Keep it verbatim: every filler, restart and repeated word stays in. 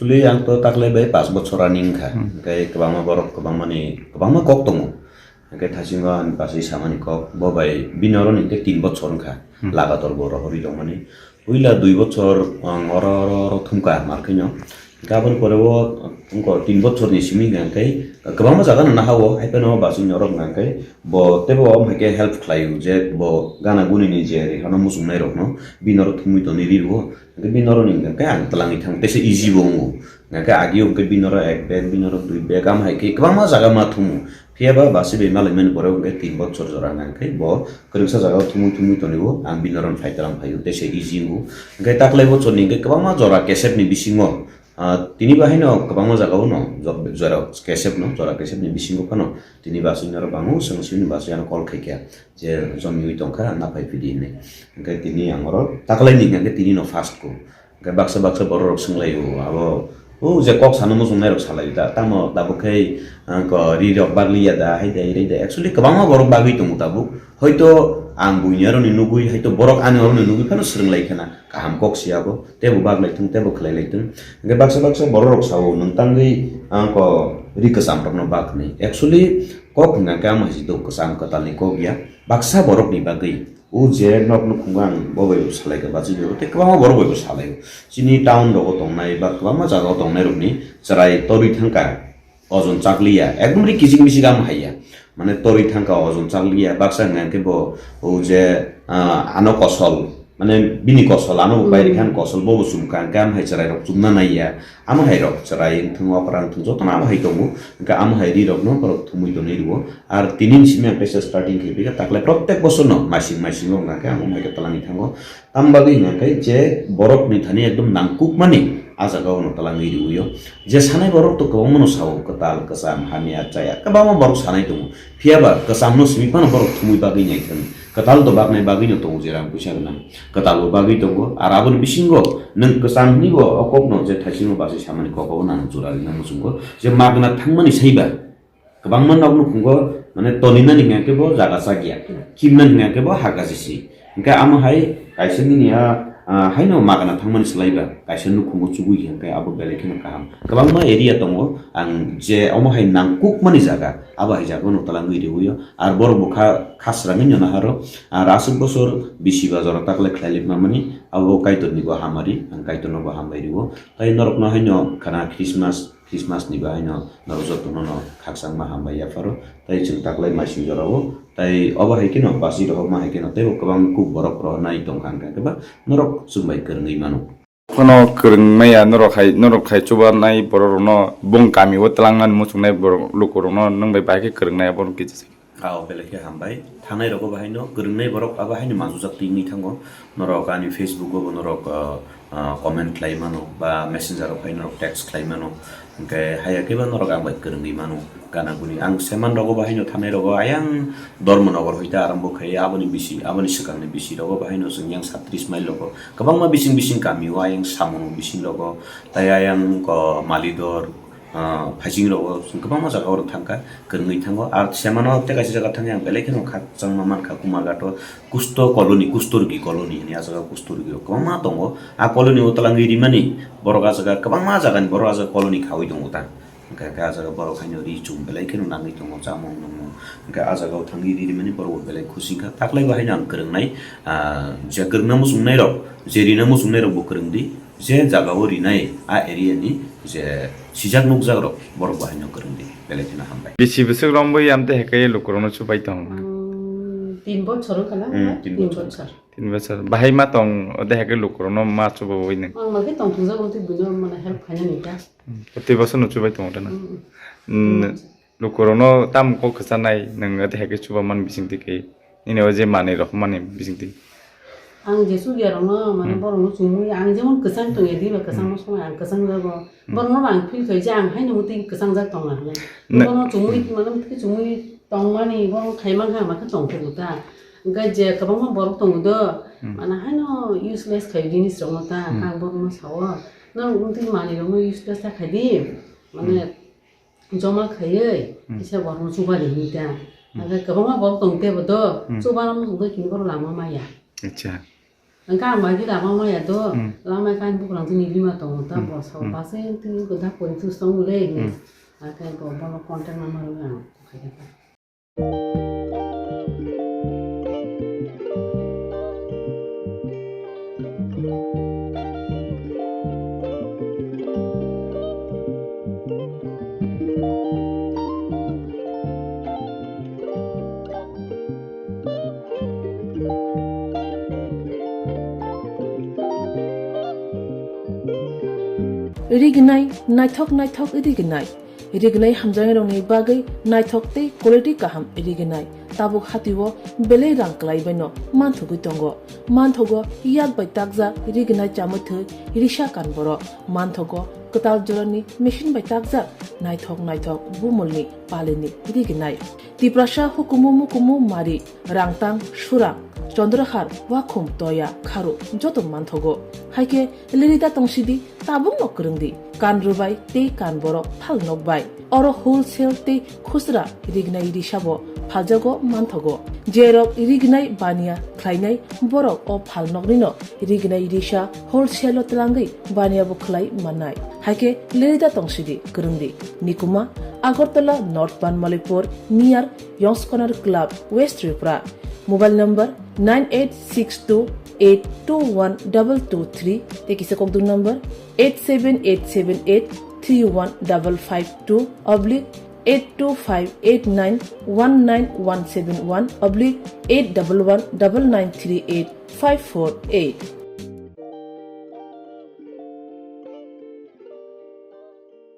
Actually, ang to taklai bai pash bochor running wngkha. Hmm. Hwnkhe kwbangma borok, kwbangmani, kwbangma kok tongo. Hwnkhe thaisingo ani bachwi samani kok, bo bai bini oro ni hwnkhe tin bochor wngkha. Hmm. Lagator bo rohorwi tongmani. Puila dui bochor ang oro, oro, oro thumkha, markheno. Hwnkhe aboni pore o wngkha tin bochor ni simi hwnkhe kwbangma jaga no naha o, hai phano bachwi norok hwnkhe bo teibo omo hai khe help khlai o, je bo gana guni ni je rihano muchungnai rokno bini oro thumwi tonwi ri o. Hwnkhe bini oro ni hwnkhe ang twlangwi thango, teisa easy bo wngo. Hwnkhe agi hwnkhe bini oro ek bag, bini oro dui bag, am hai khe kwbangma jaga ma thumo. Phiya ba basi bai malaimani borok hwnkhe tin bochor jora hwnkhe bo kwrwngsa jaga o thumwi thumwi tonwi o, ang bini oro phai twlang phai o, teisa easy wngo. Hwnkhe taklai bochor ni hwnkhe kwbangma jora kesep ni bisingo, ah, tini bo haino kwbangma jaga o no jo-, jora kesep no, jora kesep ni bisingo phano tini basi ni oro bango, chwng sini basi ano call khai kha. Je jomiwi tongkha, na phai phidi hinwi. Hwnkhe tini ang oro taklaini hwnkhe tini no first ko. Hwnkhe baksa baksa borok rok swnglaio, abo, o je kok sana muchungnai rok salaio da, tamo tabuk khe, ah, ko ri rok bagliya da, hai dai, ri dai. Actually, kwbangma borok bagwi tongo tabuk. Hoito ang buini aroni nugwi, hoito borok ani aroni nugwi phano swrwnglai khana. Kaham kok se abo, teibo baglai thung, teibo khlai lai thung. Hwnkhe baksa baksa borok rok sao, nwng tangwi ang ko ri kwcham rokno bak hinwi. Actually, kok hwnkha khe amo hai se do, kwcham kwtalni kok ya. Baksa borokni bagwi, o je nok nukhungo ang bo bai bo salai kha, bachwi bai bo, tei kwbangma borok bai bo salai o. Chini town rogo tongnai ba kwbangma jaga o tongnai rokni chwrai torwi thangkha, ojon chakliya, ekdom ri kichik michik amo hai ya. Mane torwi thangkha, ojon chakliya, baksa hwnkha khe bo o je, ah, ano kosol, mane bini kosol, ano bo bai rikha, hmm, kosol bo bo chumkha, hwnkhe amo hai chwrai rok chumna nai ya. Amo hai rok chwrai wngthung, okra wngthung, jotono amo hai tongo. Hwnkhe amo hai ri rokno borok thumwi tonwi rwo. Ar tini ni simi ang kaisa starting khe phi kha, taklai protek bosor no masing masing o hwnkha khe ang omo hai khe twlangwi thango. Tamo bagwi hwnkha khe je borok ni thani ekdom nangkukmani ah jaga o no twlangwi rwio. Je sanai borok to kwbangma no sao, kwtal, kwcham, hamya, chaya, kwbangma borok sanai tongo. Phiya ba kwcham no simi phano borok thumwi bagwi nai thung. Kwtal to baknai bagwi no tongo je rang puisa gwnang. Kwtal bo bagwi tongo. Ar aboni bisingo nwng kwcham hwnwi bo o kok no je thaisingo bachwi samani kok o nang jora rina muchungo. Je magna thangmani saiba kwbangma nok nukhungo mane toninani hwnkhe bo jaga chakya. Kimnani hwnkhe bo ha gajisi. Hwnkhe amo hai kaisa nini a, a, haino magna thangmani swlaiba kaisa nukhungo chugui hwnkhe abo belai kheno kaham. Kwbangma area tongo ang je omo hai nangkukmani jaga, abo hai jaga no twlangwi rwio. Ar borok bo kha, kha swrangwi no naharo. Ar aswk bosor bisi ba jora taklai khlai limamani, abo Kaitorni bo hamari, ang Kaitorno bo hambai rwo. Tai norokno haino khana Christmas, Christmas ni bo haino norok jotono no khakchangma hambai yapharo. Tai chwng taklai masing jorao, tai obo hai kheno basi rohorma hai kheno teibo kwbang kuk borok rohornai tongkha, hwnkhe ba norok chwng bai kwrwngwi mano. Kono kwrwng maya norok hai, norok hai chubanai borok rokno bung kami o twlangnani muchungnai borok lukurokno nwng bai bahai khe kwrwngnai abono kisa se. Ao belai khe hambai. Thangnai rogo bahai no kwrwngnai borok abo haino manjujak twi wngwi thango. Norok ani Facebook o bo norok, ah, ah, comment khlai mano ba messenger o phai norok text khlai mano. Hwnkhe haiya khe ba norok ang bai kwrwngwi mano. Gana guni ang seman rogo bahai no thanai rogo ayang Dharmanagar hoite arambo khai aboni bisi, aboni swkangni bisi rogo bahai no chwng yang satris mile rogo. Kwbangma bising bising kami o ayang Samono bising rogo, tai ayang ko Malidor, ah, Phaising rogo chwng kwbangma jaga oro thangkha, kwrwngwi thango. Ar semano tei kaisa jaga thangwi ang belai kheno khakchangma mankha Kumarghat o Kusto colony, Kustorgi colony hinwi ah jaga Kustorgi o kwbangma tongo. Ah colony o twlangwi rimani borok ah jaga kwbangma jagani borok ah jaga colony khaui tongo ta. Hwnkhe khe ah jaga borok haino ri chum belai kheno nangwi tongo, chamung nungmung. Hwnkhe ah jaga o thangwi ri rimani borok bo belai khusi wngkha. Taklai bo haino ang kwrwngnai, ah, je kwrwngna muchungnai rok, je rina muchungnai rok bo kwrwng di, je jaga o rinai ah area ni je sijak nukjak rok borok bo haino kwrwng di, belai kheno hambai. Bisi bwswk romwi amtwi hai khe lukurokno chubai tong? Hmm, tin bochor wngkha na? Hmm, tin bochor. Tin bochor. Bahai ma tong, o de hai khe lukurokno ma chubaui nung? Ang ma khe tongthokjak, o twi buino mane help khainani ta. Hmm. Tei boso no chubai tongo ta na? Hmm. Hmm, lukurokno tamo kok kwchanai, nwng o de hai khe chuba man bising twi khe? Nini o je manwi rok mani bising twi? Ang je chukya rokno, mane, hmm, borokno chumui, ang jemon kwchang tongya, diba kwchangma, hmm, songya, ang kwchang jago. Hmm. Borokno ang feel khai je ang haino mutwi kwchang jak tongna hinwi. Na- Borokno chumui, mane, mutwi chumui tongmani, borok khai mankha, ama khe tongthokgo ta. Hwnkhe je kwbangma borok tongo do, hmm, mane haino useless khai jinis rokno ta, hmm, ang borokno sao. Norok wngtwi manwi rokno useless ta khai di, mane, hmm, joma khaiwi, hmm, kisa borokno chuba di hinwi ta. Hmm. Hwnkhe kwbangma borok tong tebo do, hmm, chuba rokno wngkhe kini borok lama maya. Acha. Hwnkhe ang bai khe lama maya do, hmm, lama khe ani bukurang chini lima tongo, ta, hmm, borsa, hmm, base twi ko da pori tu song le, hmm, hwnkhe ko bono contact number ang khaida. Rignai, naithok naithok rignai. Rignai hamjaknairokni bagwi naithok tei quality kaham rignai. Tabuk hatio belai rang kwlaibaino manthogwi tongo. Manthogo yak bai takjak rignai chamwi thwi risa kan borok. Manthogo kwtal jorani machine bai takjak naithok naithok bumulni palini rignai. Tiprasa hukumu mukumu mari, rangtang, surang, chondrahar, wakhum, toya, kharu joto manthogo. Haikhe lerida tongsidi, tabukno kwrwngdi, kan rwbai tei kan borok phal nokbai. Oro wholesale tei khusra rignai risabo phaljago manthogo. Jerok rignai baniya khlainai borok o phalnoknino rignai risa wholesale-o twlangwi baniyabo khlai mannai. Haikhe lerida tongsidi, kwrwngdi. Nikuma, Agartala North Banmalipur, near Yong's Corner Club, West Tripura. Mobile number nine eight six two eight two one double two three, tei kisa kokduk number eight seven eight seven eight three one double five two oblique eight two five eight nine one nine one seven one oblique eight double one double nine three eight five four eight.